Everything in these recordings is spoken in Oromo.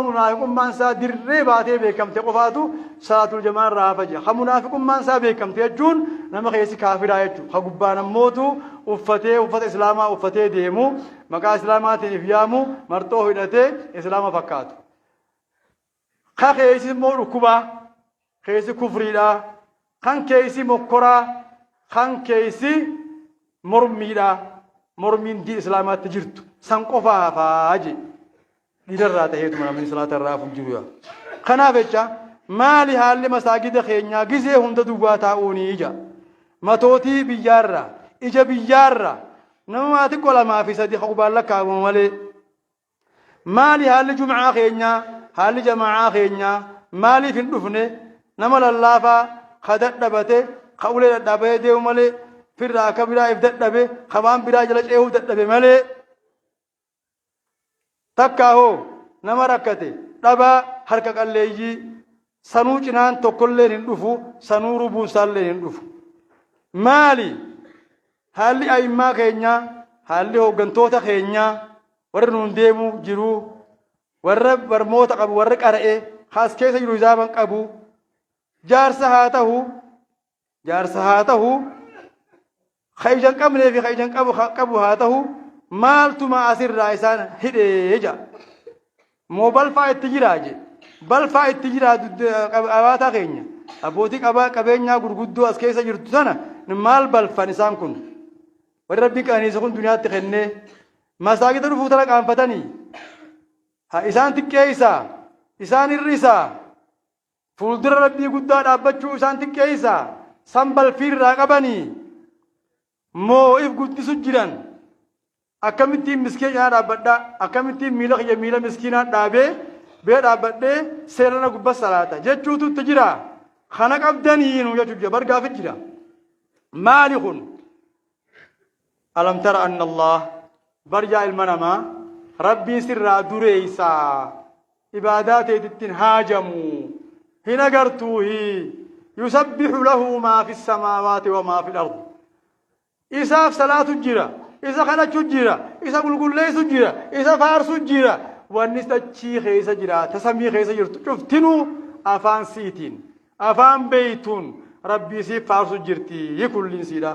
Munaafiqummaan isaa dirree baatee beekamte qofaatu salaatul jamaa irraa hafa jedha. Ka munaafiqummaan isaa beekamte jechuun nama keessi kaafiraa jechuudha. Ka gubbaan ammootu uffatee uffata islaamaa uffatee deemu, maqaa islaamaatiin if yaamu, marxoo hidhatee islaama fakkaatu. Ka keessi immoo dhukkubaa, keessi kufriidhaa, kan keessi mokkoraa, kan keessi mormiidhaa, mormiin diin islaamaatti jirtu san qofaa hafaa jedhe. Dhiirarraa ta'eetuma namni salaata irraa hafu hin jiru yaa. Kanaaf jecha maali haalli masaajida keenyaa gizee hunda duwwaa taa'uunii ija. Matootii biyyaarraa, ija biyyaarraa, nama maa xiqqoo lamaa fi sadi qubaan lakkaa'amu malee. Maali haalli jum'aa keenyaa, haalli jamaa'aa keenyaa maaliif hin dhufne? Nama lallaafaa ka dadhabate, ka ulee dhadhaabatee deemu malee, firraa akka biraa if dadhabe, ka waan biraa jala ceehuu dadhabe malee. Takkaa hoo nama rakkate, dhabaa, harka qalleeyyii, sanuu cinaan tokkolleen hin dhufu, sanuu rubuun isaalleen hin dhufu. Maali? Haalli a'immaa keenyaa, haalli hooggantoota keenyaa, warri nuun deemu jiru, warra barmoota qabu, warra qara'e, ka as keessa jiru hizaaban qabu, jaarsa haa tahu, jaarsa haa tahu, ka ija hin qabnee fi ka ija hin qabu qabu haa tahu, maaltuma asirraa isaan hidhee jedha. Moo balfaa itti jiraa je. Balfaa itti jiraa qabaataa keenya. Abbootii qabaa qabeenyaa gurguddoo as keessa jirtu sana maal balfan isaan kun? Warri rabbiin qananiise kun duniyaatti kennee masaajida dhufuu tana qaanfatanii. Ha isaan xiqqeessaa, isaan hir'isaa. Fuuldura Rabbii guddaa dhaabbachuu isaan xiqqeessa, san balfii irraa qabanii moo if guddisu jiran? Akkamittiin miskiina cinaa dhaabbadha, akkamittiin miila kiyya miila miskiinaa dhaabee bira dhaabbadhee seerana gubba salaata jechuutu itti jira. Kana qabdanii nu jechuu jira, bar gaafi jira. Maali kun? Alam tara anna Allah, bar yaa ilma namaa Rabbiin sirraa dureeysa, ibaadaa teetitti hin haajamu, hin agartuuhi? Yusabbihu lahu maa fi samaawaati wa maa fi ard, isaaf salaatu jira, isa kadhachu jira, isa qulqulleessu jira, isa faarsu jira. Wanni dachii keessa jira, ta samii keessa jirtu cuftinuu afaan siitiin, afaan beeytuun Rabbii siif faarsu jirti kulliin siidha.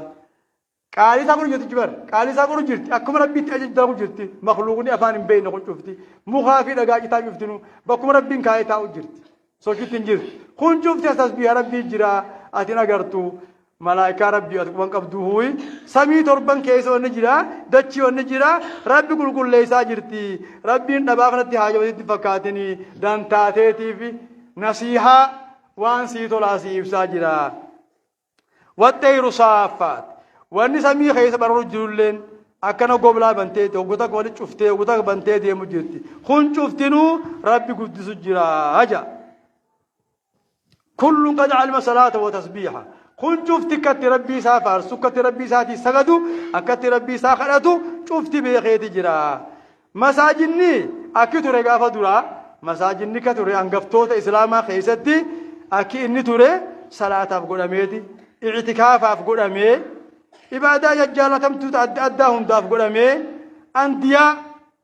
Qaalii isaa godhu jirti bar. Qaalii isaa godhu jirti. Akkuma Rabbiitti ajaju dalagu jirti. Makluuqni afaan hin beekne kun cufti. Mukaa fi dhagaa citaa cuftinu bakkuma Rabbiin kaa'ee taa'u jirti. Sochitti hin jirti. Kun cufti as tasbiiha Rabbii jira. Ati hin agartu. Malaayikaa Rabbii ati quban qabdu huyi. Samii torban keessa wanni jira. Dachii wanni jira. Rabbi qulqulleessaa jirti. Rabbiin dhabaa kanatti haajamatti fakkaatini. Dantaateetiif nasiihaa waan sii tolaa sii ibsaa jira. Waxxeeyru saaffaat. Wanni samii keessa bararu jirulleen akkana goblaa bantee hoggota akka wali cuftee hoggota akka bantee deemu jirti. Kun cuftinuu Rabbi guddisu jira ja'a. Kullun qad alima salaata wa tasbiiha. Kun cufti akkatti Rabbii isaa faarsu, akkatti Rabbii isaatii sagadu, akkatti Rabbii isaa kadhatu cufti beekeeti jira. Masaajinni akki ture gaafa duraa, masaajinni ka ture hangaftoota islaamaa keessatti akki inni ture salaataaf godhameeti, i'tikaafaaf godhamee, ibaadaa jajjaalatamtuuta adda addaa hundaaf godhamee, andiyaa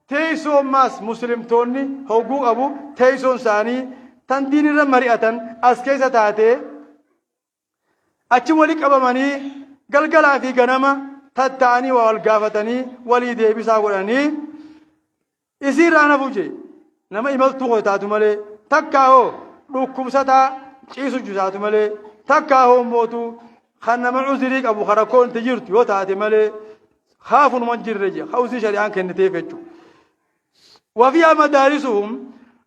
teessoo maas muslimtoonni hogguu qabu teessoon isaanii tan diinirra mari'atan as keessa taatee, Achi wali qabamanii galgalaa fi ganama tatta'anii waa wal gaafatanii walii deebisaa godhanii isii irraa nafu jee nama imaltuu koo taatu malee, takkaa hoo dhukkubsataa ciisu taatu malee, takkaa hoo mootu kan nama uzirii qabu kan rakkoon itti jirtu yoo taate malee haafunuma hin jirre jee, ka uzii shari'aan kenniteef jechuudha. Wafiihaa madaarisuhum,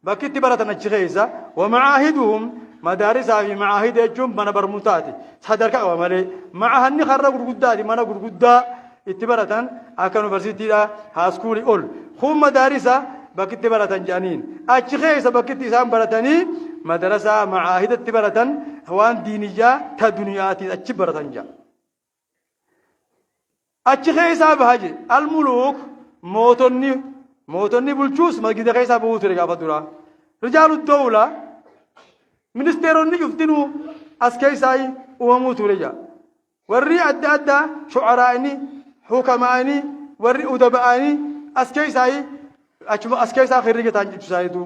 bakki itti baratan achi keessa, wa macaahiduhum, madaarisaa fi macaahida jechuun mana barumsaati, sadarkaa qaba malee. Macahanni karra gurguddaati, mana gurguddaa itti baratan akka yuunivarsiitiidha, haaskuulii ol. Kun madaarisa, bakki itti baratan jedhaniin. Achi keessa bakki itti isaan baratanii madarasaa macaahida itti baratan, waan diiniyyaa ta duniyaatiin achi baratan jedha. Achi keessaa baha je. Almuluuk, mootonni, mootonni bulchuus masgida keessaa bahuu ture gaafa duraa. Rijaalu dawla, ministeeronni cuftinuu as keessaa uumamuu ture jaa. Warri adda addaa shu'araa'ini, hukamaa'ini, warri udaba'aani as keessaa, achuma as keessaa herrega ta'an jechuusaaniitu.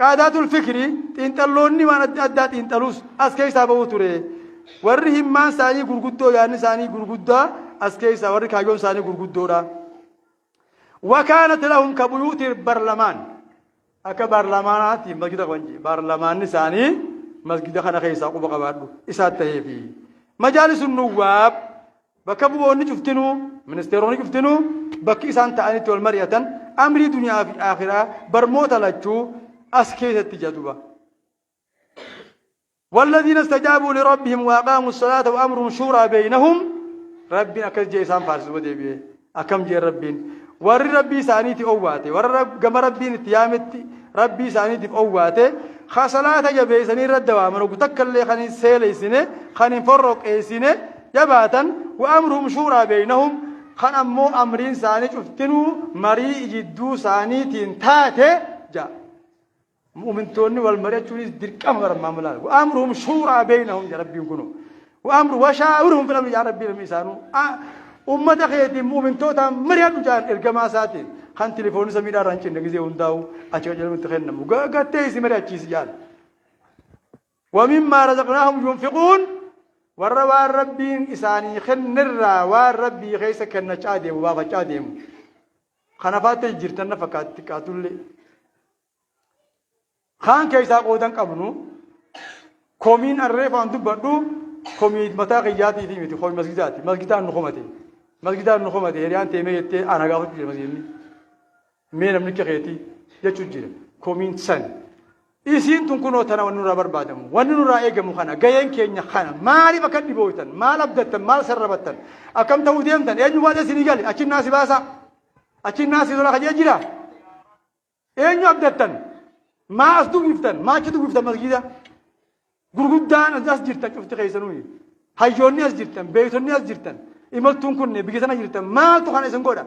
Qaadaatul fikri xiinxalloonni waan adda addaa xiinxaluus as keessaa ba'uu ture. Warri himmaan isaanii gurguddoo yaadni isaanii gurguddaa as keessaa warri kaayyoon isaanii gurguddoodha. Wakaanat lahum ka buyuuti barlamaan. Akka baarlamaanaatti masgida qaban jee. Baarlamaanni isaanii masgida kana keessaa quba qabaadhu isaa ta'eefi. Majaalisun nuwwaab bakka bu'oonni cuftinuu ministeeronni cuftinuu bakki isaan ta'anitti wal mari'atan amrii duniyaa fi akhiraa barmoota lachuu as keessatti jedhuba. والذين استجابوا لربهم وأقاموا الصلاة وأمرهم شورى بينهم ربي أكس جي إسان فارس ودي أكم جي ربين ور ربي سانيتي أواتي ور رب كما ربي نتيامتي ربي سانيتي أواتي خصلاة جبي سني رد وامن وتكل لي خني سيلي سنة خني فرق إيه سنة جباتا وأمرهم شورى بينهم خن أمو أمرين ساني شفتنو مري جدو سانيتي تاتي جا Mu'mintoonni wal mari'achuunis dirqama bara ammaa mulaal. Wa'amruhum shuuraa beeynahum jedha Rabbiin kunu. Wa'amru washaawirhum fil amri jedha Rabbiin namni isaanuu. Ummata keetiin mu'mintootaan mari'adhu jedhan ergamaa isaatiin. Kan tilifoonni samiidhaa irraa hin cinne gizee hundaa'u achi qajeelumatti itti kennamu. Gattee isi mari'achiisi jedhan. Wamimmaa razaqnaahum yunfiquun warra waan Rabbiin isaanii kennerraa waan Rabbii keessa kennachaa deemu baafachaa deemu. Kana faattee jijjiirtan na fakkaatti xiqqaatullee. Kaan keessaa qoodan qabnu komiin arreefaan dubbadhu komii mataa kiyyaatii fi miti komii masgidaati. Masgidaan nu komate. Masgidaan nu komate hiriyaan teemee jettee ana gaafachuu jira masgidni. Mee namni akka keetii jechuu jira. Komiin san. Isiin tun kunoo tana wanni nurraa barbaadamu. Wanni nurraa eegamu kana gaheen keenya kana maaliif akka dhibooytan maal abdattan maal sarrabattan akkam ta'uu deemtan eenyu waadee isinii gale achi naasi baasaa achi naasi tola kajee jira. Eenyu abdattan? Maa as dubbiftan? Maa achi dubbiftan masgiida? Gurguddaan as jirtan cufti keessanuu. Hayyoonni as jirtan, beektonni as jirtan, imaltuun kun biyya sana jirtan maaltu kana isin godha?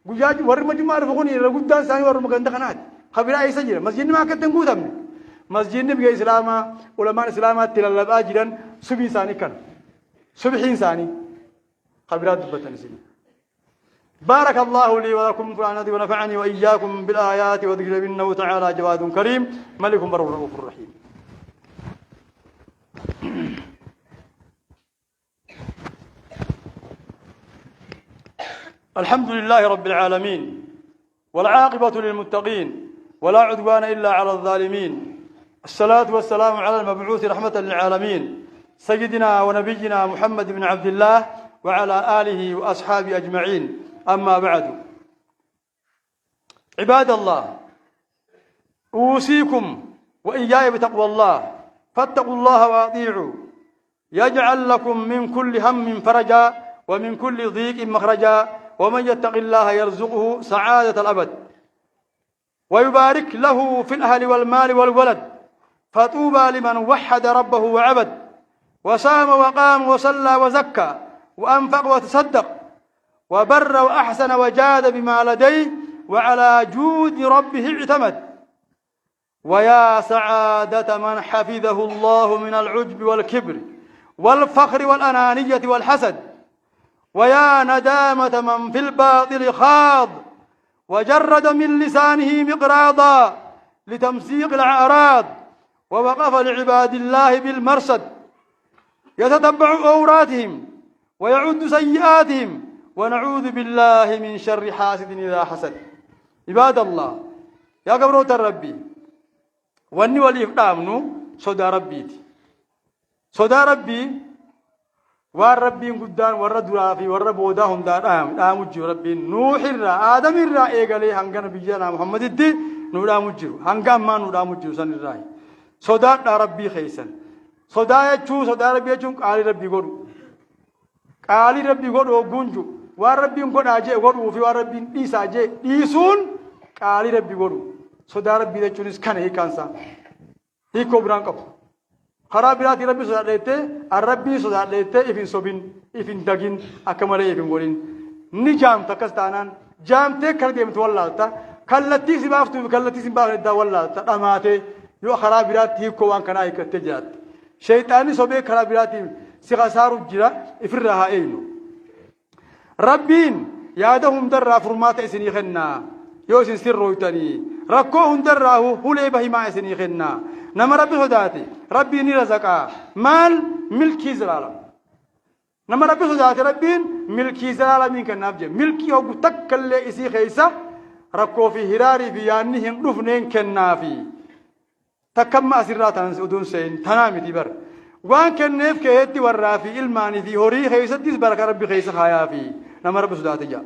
Guyyaa warri majummaa dhufu kun irra guddaan isaanii warruma ganda kanaati. Kan biraa eessa jira? Masjiidni maa akka itti hin guutamne? Masjiidni biyya Islaamaa, ulamaan Islaamaatti lallabaa jiran subii isaanii kana. Subihiin isaanii. Kan biraa dubbatan isin. بارك الله لي ولكم في القرآن ونفعني وإياكم بالآيات وذكر إنه تعالى جواد كريم ملك بر رؤوف رحيم. الحمد لله رب العالمين والعاقبة للمتقين ولا عدوان إلا على الظالمين، الصلاة والسلام على المبعوث رحمة للعالمين سيدنا ونبينا محمد بن عبد الله وعلى آله وأصحابه أجمعين، أما بعد. عباد الله، أوصيكم وإياي بتقوى الله، فاتقوا الله وأطيعوا يجعل لكم من كل هم فرجا ومن كل ضيق مخرجا، ومن يتق الله يرزقه سعادة الأبد ويبارك له في الأهل والمال والولد. فطوبى لمن وحد ربه وعبد وصام وقام وصلى وزكى وأنفق وتصدق وبر وأحسن وجاد بما لديه وعلى جود ربه اعتمد. ويا سعادة من حفظه الله من العجب والكبر والفخر والأنانية والحسد، ويا ندامة من في الباطل خاض وجرد من لسانه مقراضا لتمزيق الأعراض، ووقف لعباد الله بالمرصد يتتبع أوراتهم ويعد سيئاتهم، ونعوذ بالله من شر حاسد إذا حسد. عباد الله، yaa gabroota Rabbii, wanni waliif dhaamnu sodaa Rabbiiti. Sodaa Rabbii waan Rabbiin guddaan warra duraa fi warra boodaa hundaa dhaamu jiru. Rabbiin Nuuxirraa Aadamirraa eegalee hangana biyya naa Muhammaditti nu dhaamu jiru, hanga ammaa nu dhaamu jiru sanirraa sodaadhaa Rabbii keessan. Sodaa jechuu, sodaa Rabbii jechuun qaalii Rabbii godhu. Qaalii Rabbii godhu hogguun jiru waan Rabbiin godhaa jee godhuu fi waan Rabbiin dhiisaa jee dhiisuun qaalii Rabbii godhu. Sodaa Rabbii jechuunis kana hiikkaan isaa. Hiikoo biraan qabu. Karaa biraatiin Rabbii sodaadha jettee an Rabbii sodaadha jettee if hin sobin, if hin dagin, akka malee if hin godhin. Ni jaamta. Akkas taanaan jaamtee kana deemtu wallaalta. Kallattii si baaftuu fi kallattii si hin baafne iddaa wallaalta dhamaatee yoo karaa biraatti hiikoo waan kanaa hiikkattee jiraatte. Shayxaanni sobee karaa biraatiin si kasaaru jira, ifirraa haa eeynu. Rabbiin yaada hundarraa furmaata isinii kenna yoo isin sirrooytanii. Rakkoo hundarraahu hulee bahimaa isinii kenna. Nama Rabbi sodaate Rabbiin ni razaqaa. Maal milkii zalaalam. Nama Rabbi sodaate Rabbiin milkii zalaalamiin kennaaf jedhe. Milkii hoggu takkallee isii keessa rakkoo fi hiraarii fi yaanni hin dhufneen kennaafi. Takkamma asirraa tanan oduun seen tanaa miti bar. Waan kenneef keetti warraa fi ilmaanii fi horii keessattis baraka Rabbi keessa kaayaafi nama Rabbi sodaate jedha.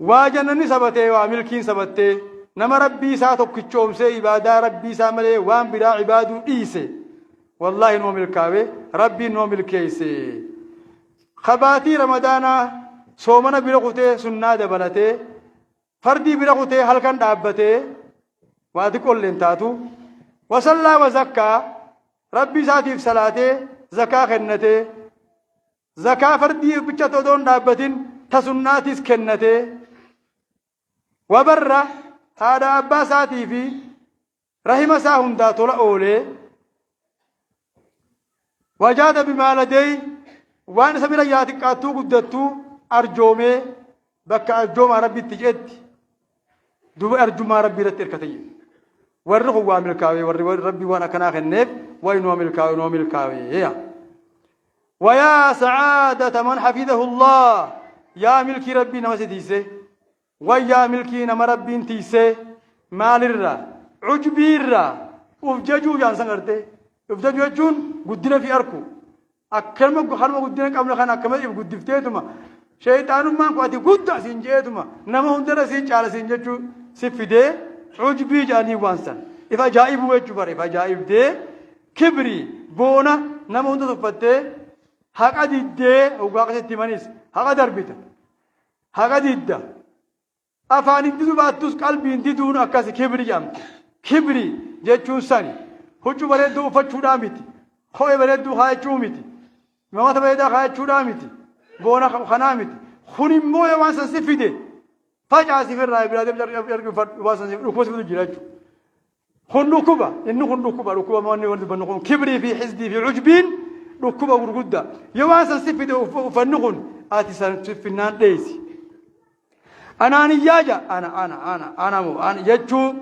Waa jannanni sabatee waa milkiin sabattee nama Rabbii isaa tokkichoomsee ibaadaa Rabbii isaa malee waan biraa ibaaduu dhiise wallaahi numa milkaawe Rabbiin numa milkeesse. Kabaatii Ramadaanaa soomana bira kutee sunnaa dabalatee fardii bira kutee halkan dhaabbatee waa xiqqoollee hin taatu. Wasallaa wa zakkaa Rabbii isaatiif salaatee zakaa kennatee Zakaa fardii bichatti odoo hin dhaabbatin ta sunnaatis kennatee wabarra haadha abbaa isaatii fi rahima isaa hundaa tola oolee wajaada bimaa ladee waan isa bira yaa xiqqaattuu guddattuu arjoomee bakka arjoomaa rabbitti jeetti duuba arjummaa rabbii irratti hirkate jedhe. Warri kun waa milkaa'e warri rabbii waan akkanaa kenneef wayi nuu milkaa'e nuu milkaa'e yaa. Wayaa sa'aadata man hafidahu Allah yaa milkii rabbii nama si tiise wayyaa milkii nama rabbiin tiise maalirraa cujbiirraa uf jajuu jaan san gartee uf jajuu jechuun guddina fi arku Akkanuma kanuma guddina hin qabne kana akkamitti if guddifteetuma sheeyxaanummaan kun ati guddaa siin je'eetuma nama hundarra siin caala siin jechuu si fidee cujbii jedhanii waan san if ajaa'ibuu jechuu bara if ajaa'ibdee kibrii boona nama hunda tuffattee haqa diddee hoggaa akkasitti himanis haqa darbita haqa didda Afaaniin diduu baattus qalbiin diduun akkasi kibri jedhamti. Kibri jechuun sani. Huccuu bareedduu uffachuudhaa miti. Kophee bareedduu kaayachuu miti. Mamata bareedaa kaayachuudhaa miti. Boona kanaa miti. Kun immoo yoo waan san si fide facaasi firraa biraa deemee uffadhu waan san si dhukkuba si fidu jira jechuudha. Kun dhukkuba inni kun dhukkuba dhukkuba wanni wanti dubbannu kun kibrii fi hisdii fi cujbiin dhukkuba gurguddaa. Yoo waan san si fide uffanni kun ati san si finnaan dheessi. Anaan iyyaa ja ana ana ana ana moo ana jechuu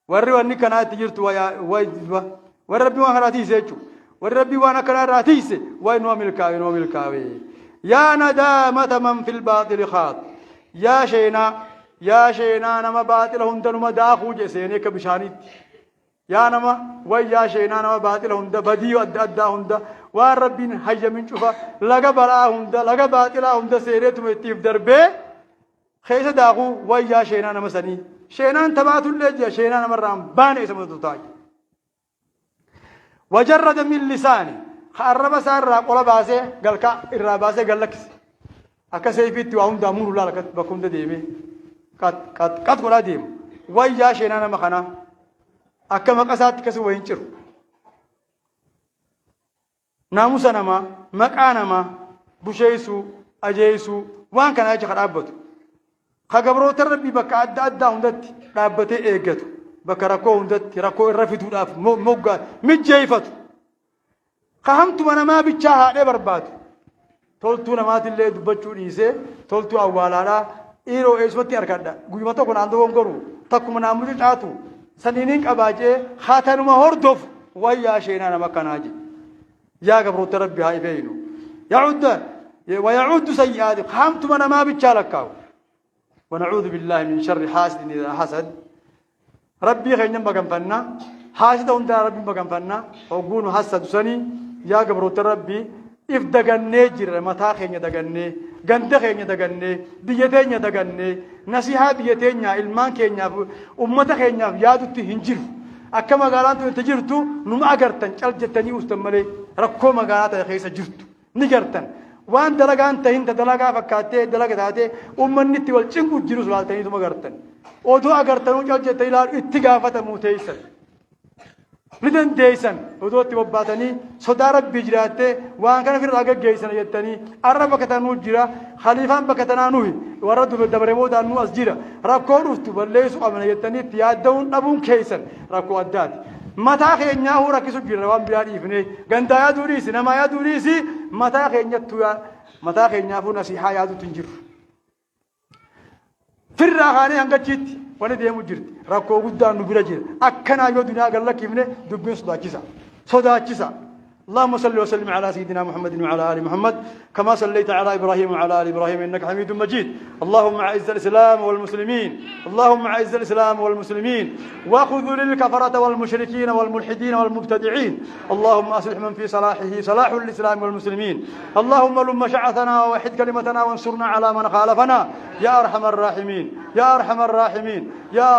warri wanni kanaa itti jirtu warri rabbii waan kanaa tiise jechuu warri rabbii waan akkanaa irraa tiise way numa milkaawe numa milkaawe. Yaa nadaamata man fil baaxili khaat yaa sheenaa Yaa sheenaa nama baaxila hunda numa daakuu jedhe seenee akka bishaaniitti. Yaa nama way yaa sheenaa nama baaxila hunda badii adda addaa hunda waan rabbiin hayyamin cufa laga balaa hunda laga baaxilaa hunda seeneetuma ittiif darbee keessa daakuu way yaa sheenaa nama sanii. Sheenaan tabaatullee jira sheenaa namarraan baane isa mudatu ta'a. Wajarrada min lisaani ka arraba isaa irraa qola baasee galkaa irraa baasee gad lakkise. Akka seeyfiitti waa hundaa muru laala akkatti bakka hunda deemee qat qat qat godhaa deemu. Wayyaa sheenaa nama kanaa akka maqa isaatti akkasii wayin ciru. Naamusa namaa, maqaa namaa busheeysuu, ajeeysuu, waan kanaa jecha ka dhaabbatu. Ka gabroota Rabbii bakka adda addaa hundatti dhaabbatee eeggatu. Bakka rakkoo hundatti rakkoo irra fiduudhaaf moggaa mijjeeyfatu. Ka hamtuma namaa bichaa haadhee barbaadu. Toltuu namaatillee dubbachuu dhiisee toltuu awwaalaadhaa dhiiroo eessumatti arkadha. Guyyuma tokko naan dogongoru takkuma naan mucucaatu saniiniin qabaa jee hatanuma hordofu wayyaa sheenaa nama akkanaa jee. Yaa gabroota Rabbi haa ifeeynu. Yacuudda wayacuuddu sayyi'aati hamtuma namaa bichaa lakkaawu. ونعوذ بالله من شر حاسد إذا حسد Rabbii keenya maganfanna haasida hundaa Rabbiin maganfanna hogguu nu hassadu sanii yaa gabroota Rabbii if dagannee jirra mataa keenya dagannee ganda keenya dagannee biyya teenya dagannee nasihaa biyya teenyaa ilmaan keenyaaf ummata keenyaaf yaadutti hin jiru akka magaalaan tun itti jirtu numa agartan cal jettanii ustan malee rakkoo magaalaa tana keessa jirtu ni gartan waan dalagaan tahin ta dalagaa fakkaattee dalaga taatee ummanni itti wal cinqu jirus laaltaniituma gartan odoo agartanuu cal jettanii ilaalu itti gaafatamuu teessan ni dandeessan odoo itti bobbaatanii sodaa rabbii jiraattee waan kana ofirraa gaggeessana jettanii arra bakka tanuu jira khaliifaan bakka tanaa nuhi warra dabare boodaan nu as jira rakkoo dhuftu balleessuu qabna jettanii itti yaadda'uun dhabuun keessan rakkoo addaati. Mataa keenyaahuu rakkisu jirra waan biraa dhiifnee gandaa yaaduu dhiisi namaa yaaduu dhiisi mataa keenyattuu mataa keenyaafuu nasihaa yaaduutti hin jirru. Firraa kaanee hanga achiitti Wani deemu jirti. Rakkoo guddaan nu bira jira. Akkanaa yoo duniyaa gad lakkifne dubbiin sodaachisa. Sodaachisa. اللهم صل وسلم على سيدنا محمد وعلى ال محمد كما صليت على ابراهيم وعلى ال ابراهيم انك حميد مجيد. اللهم اعز الاسلام والمسلمين، اللهم اعز الاسلام والمسلمين، وخذل الكفرة والمشركين والملحدين والمبتدعين. اللهم اصلح من في صلاحه صلاح الاسلام والمسلمين. اللهم لم شعثنا ووحد كلمتنا وانصرنا على من خالفنا يا ارحم الراحمين، يا ارحم الراحمين، يا